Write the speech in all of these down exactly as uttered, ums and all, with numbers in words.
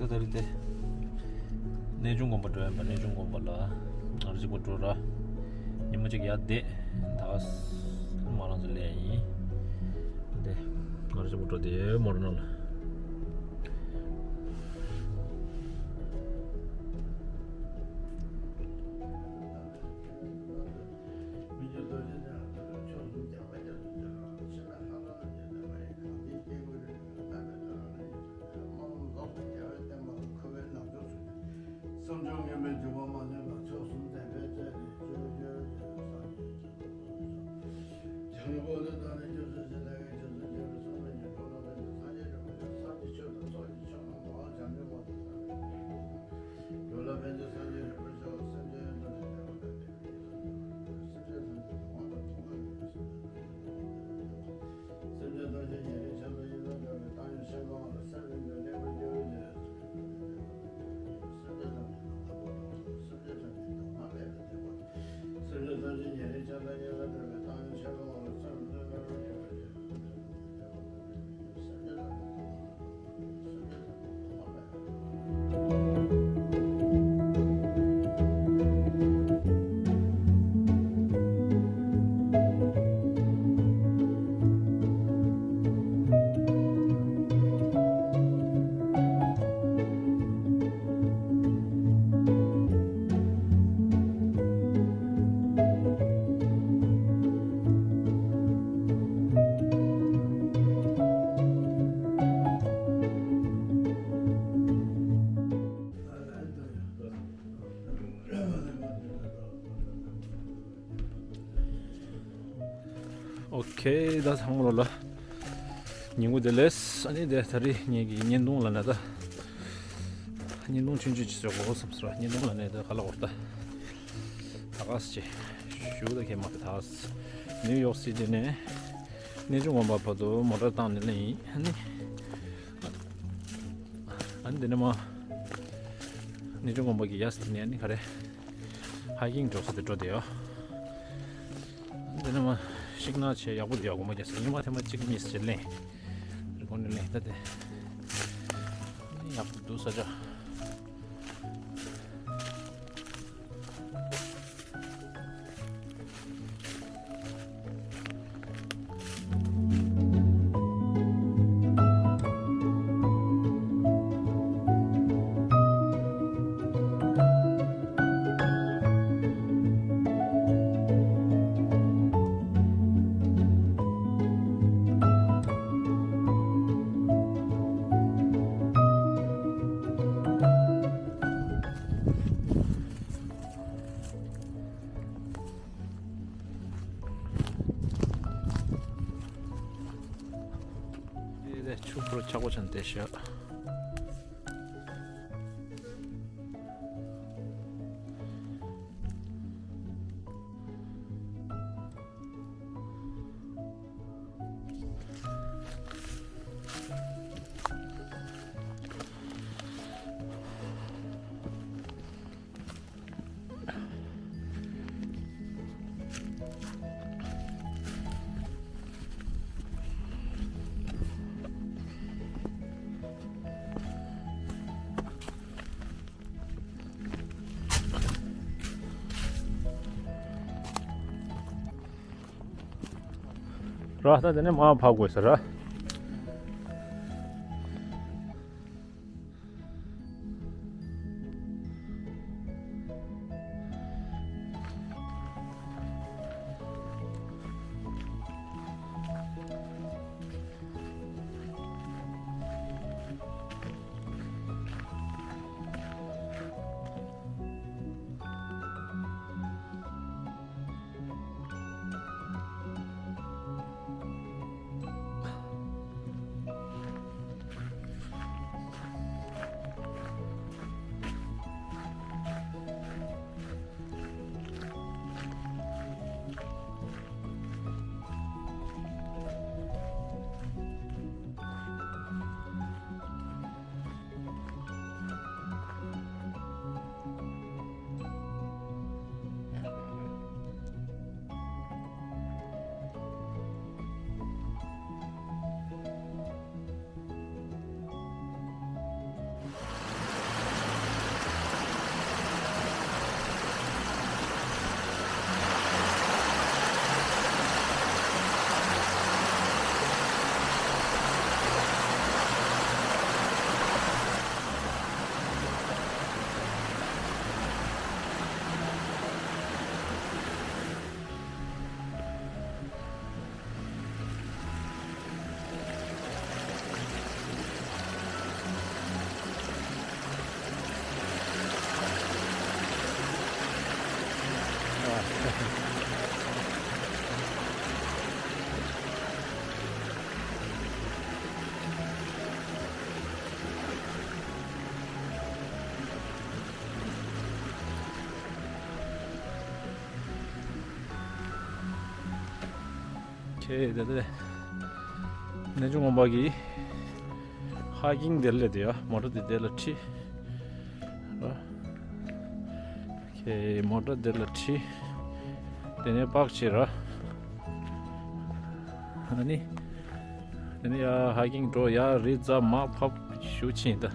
ད་ད་རེས་དེ། གནས་ཆུང་དགོན་པ་འགྲོ་ཡིན་པ། གནས་ཆུང་དགོན་པ་ལ་ང་རང་གཅིག་པོ་འགྲོ་ར། ཉིན་མོ་གཅིག་ཡར་བསྡད། ད་ག་ས་མ་རང་ཚོ་སླེབས་ཡིན། དེ་ང་རང་གཅིག་པོ་འགྲོ་དེ་མོ་ར་ནང་ལ། བསམ་བྱུང་ངན་པའི་འཇིགས་པ་མ་ལུས་པ། མཆོག་གསུམ་བདེན་པའི་རྩལ་གྱིས་སྤྱོད་ཡུལ་གྱི་སངས་རྒྱས་ཆོས་སྐུ་མཆོག། བྱང་ཆུབ་འཁོར་ལོ་དང་ནི་སྐྱབས་སུ་མཆི། ལས་ངན་ཇི་ཙམ་བགྱིས་པའི་ཚོགས་རྣམས་ཀྱིས། འགྲོ་རྣམས་ཕན་ཕྱིར་སངས་རྒྱས་རིན་པོ་ཆེ། སངས་རྒྱས་ཆོས་དང་ཚོགས་ཀྱི་མཆོག་རྣམས་ཀྱང་། བྱང་ཆུབ་འཁོར་དང་ཚོགས་ཀྱི་མཆོག་རྣམས་ཀྱང་། འགྲོ་ལ་ཕན་ཕྱིར་སངས་རྒྱས་རིན་པོ་ཆེའོ། སེམས་ཅན་ཡོངས་སུ་བདེ་བ་དང་ལྡན་པའི་ཡུལ་དུ་གྱུར་ཅིག། སེམས་ཅན་ཐམས་ཅད་དོན་དམ་པར་མཐོང་བའི་ཕྱིར། སེམས་ཅན་ཐམས་ཅད་ཉེ་རིང་ཆགས་པའི་ཡུལ་དུ་འགྲོ་བའི་གཏམ་ཡང་ཤེས་པའང་ལ། སེམས་རིག་པའི་གླེགས་བུ་རྒྱུ་བའི་ཚུལ། སེམས་ཅན་ཐམས་ཅད་དོན་དམ་པར་མཐོང་བའི་ཕྱིར། སེམས་ཅན་ཐམས་ཅད་དོན་དམ་པར་མཐོང་བའི་ཕྱིར། སེམས་ཅན་ཐམས་ཅད་ཉེ་རིང་ཆགས་པའི་ཡུལ་དུ་འགྲོ་བའི་གཏམ་ཡང་ཤེས་པའང་ལ། སེམས་རིག་པའི་གླེགས་བུ་རྒྱུ་བའི་ཚུལ། ཨོ་ཁེ། ད་ཚང་མ་ལོ་ལ་ཉིན་གུང་བདེ་ལེགས། ཨ་ནི་དེ་ད་རེས་ངེད་ཀྱི་བརྙན་ཐུང་ལ་ནི་ད། བརྙན་ཐུང་ཆུང་ཆུང་ཅིག་བཟོ་དགོས་བསམ་སོང་། བརྙན་ཐུང་ལ་ནི་ད་ག་ལ་འོར་ད། ད་ག་ས་ཅི་ཞུ་ད་ཁེ་མ་ད་ད་ནིའུ་ཡོག་སི་ཊི་ནས་གནས་ཆུང་དགོན་པ་བར་དུ་མོ་ཊ་བཏང་ནས་སླེབས་ཡིན། ཨ་ནི། ཨ་ནི་དེ་ནས་མ་གནས་ཆུང་དགོན་པ་གི་ཡ་ས་དེ་ནས་ཨ་ནི་ག་རེ། ཧའི་ཀིང་འགྲོ་ས་དེ་འགྲོ་དེ་ཡོད། ཨ་ནི་དེ་ནས་མ་ཤིང་ནགས་ཆེ་ཡག་པོ་དེ་ཡོད་དགོངས་པ་རྒྱག་ས། ཉི་མ་ཐེངས་མ་གཅིག་གཉིས་ཅིག་ལེན། རི་ཀོན་ནས་ལེན་ད་དེ། ཨ་ནི་ཡག་པོ་འདུག་ས་ཆ། འདི་ལས་ཆུ་ཕོར་ཆག་པོ་ཆགས་བསྡད་ཤག་ར། ད་དེ་ནས་མར་བབས་དགོས་ས་ར། ཁྱེད་དེ་དེ་གནས་ཆུང་ངོམ་པ་གི་ཧ་ཀིང་དེ་ལས་དེ་ཡ་མོ་ཊ་དེ་དེ་ལ་ཁྲིད། ཨོ་ཁེ། མོ་ཊ་དེ་ལ་ཁྲིད། དེ་ནས་པག་བྱེད་ར། ཨ་ནི། དེ་ནས་ཡ་ཧ་ཀིང་འགྲོ་ཡ་རི་རྩ་མར་ཕབ་ཞུ་ཕྱིན་ད།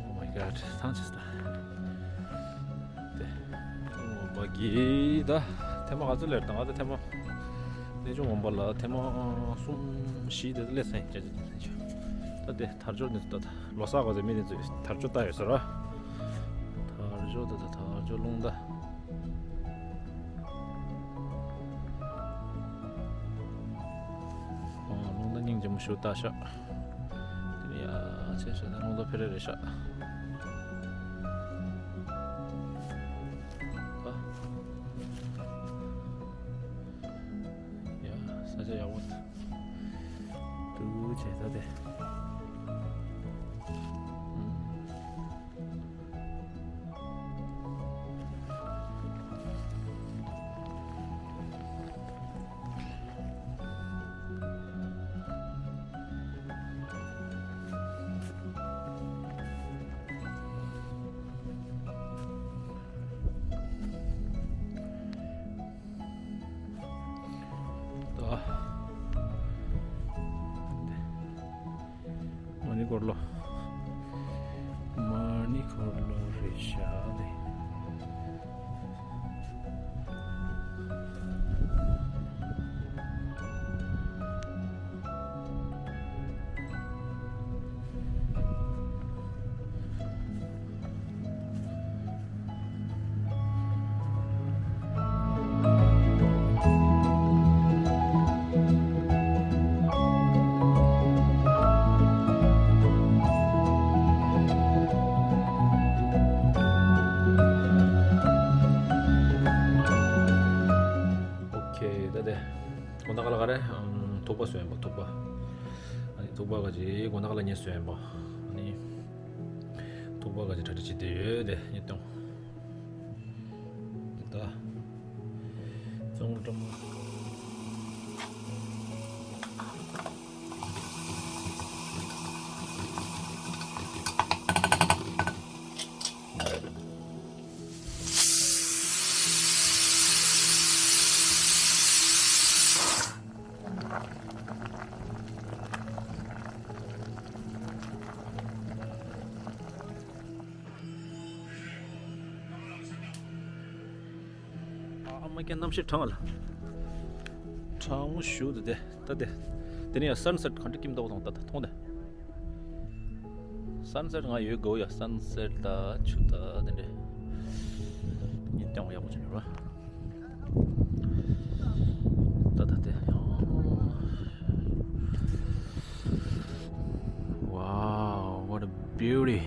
Oh my god, ཐང་ཆད་ད། དེ། ངོམ་པ་གི་ད་ཐེངས་མ་ག་ཚོད་སླེབས་དང་ང་ད་ཐེངས་མ། གནས་ཆུང་ངོམ་པ་ལ་ཐེངས་མ་གསུམ་བཞི་དེ་སླེབས་ཚར་ཡིན་ཅ་ཅ་ཅ། ད་དེ་དར་ལྕོག་འདི་ཚོ་ད་ལོ་གསར་ག་ཚོད་མི་འདི་ཚོས་དར་ལྕོག་ལྟ་ཡོད་ས་ར། དར་ལྕོག་ད་ད་དར་ལྕོག་རླུང་རྟ། ཨོ་རླུང་རྟ་སྙིང་རྗེ་མོ་ཞིག་ལྟ་ཤག་དེ་ནས་ཡ་ཆེ་ཤག་ད་རླུང་རྟ་འཕེར་རེ་རེད་ཤག་ཨ། ཡ། ས་ཆ་ཡག་པོ་འདུག་ཅེས་ད་དེ། ཨུམ། ད། མ་ཎི་འཁོར་ལོ། མ་ཎི་འཁོར་ལོ་རེད་ཤག་ལེ། ཨོ་ཁེ། ད་དེ། དགོང་དག་ལ་ག་རེ། ཨམ། ཐུག་པ་བཟོས་ཡིན་པ་ཐུག་པ། ཨ་ནི་ཐུག་པ་ག་ཅིག་དགོང་དག་ལ་ངས་བཟོས་ཡིན་པ། ཨ་ནི། ཐུག་པ་ག་ཅིག་གྲ་སྒྲིག་བྱེད་བསྡད་ཡོད་དེ་ངས་སྟོན། ད། ཙོང་ཀྲམ། ཨ་མ་ཀྱང་གནམ་གཤིས་གྲང་ལ། གྲང་མོ་ཞུ་དུ་དེ་ད་དེ། དེ་ནས་ཡང་སན་སེཊ་ག་འདྲ་ཀིམ་ཏོག་དང་ད་ད་མཐོང་དེ། སན་སེཊ་ང་ཡོད་དགོས་ཡ། སན་སེཊ་ད་ཆུ་ད་དེ་འདྲ། ཉིན་སྟོང་ཡག་པོ་ཅིག་ཡོད་ར། ད་ད་དེ། Wow, what a beauty.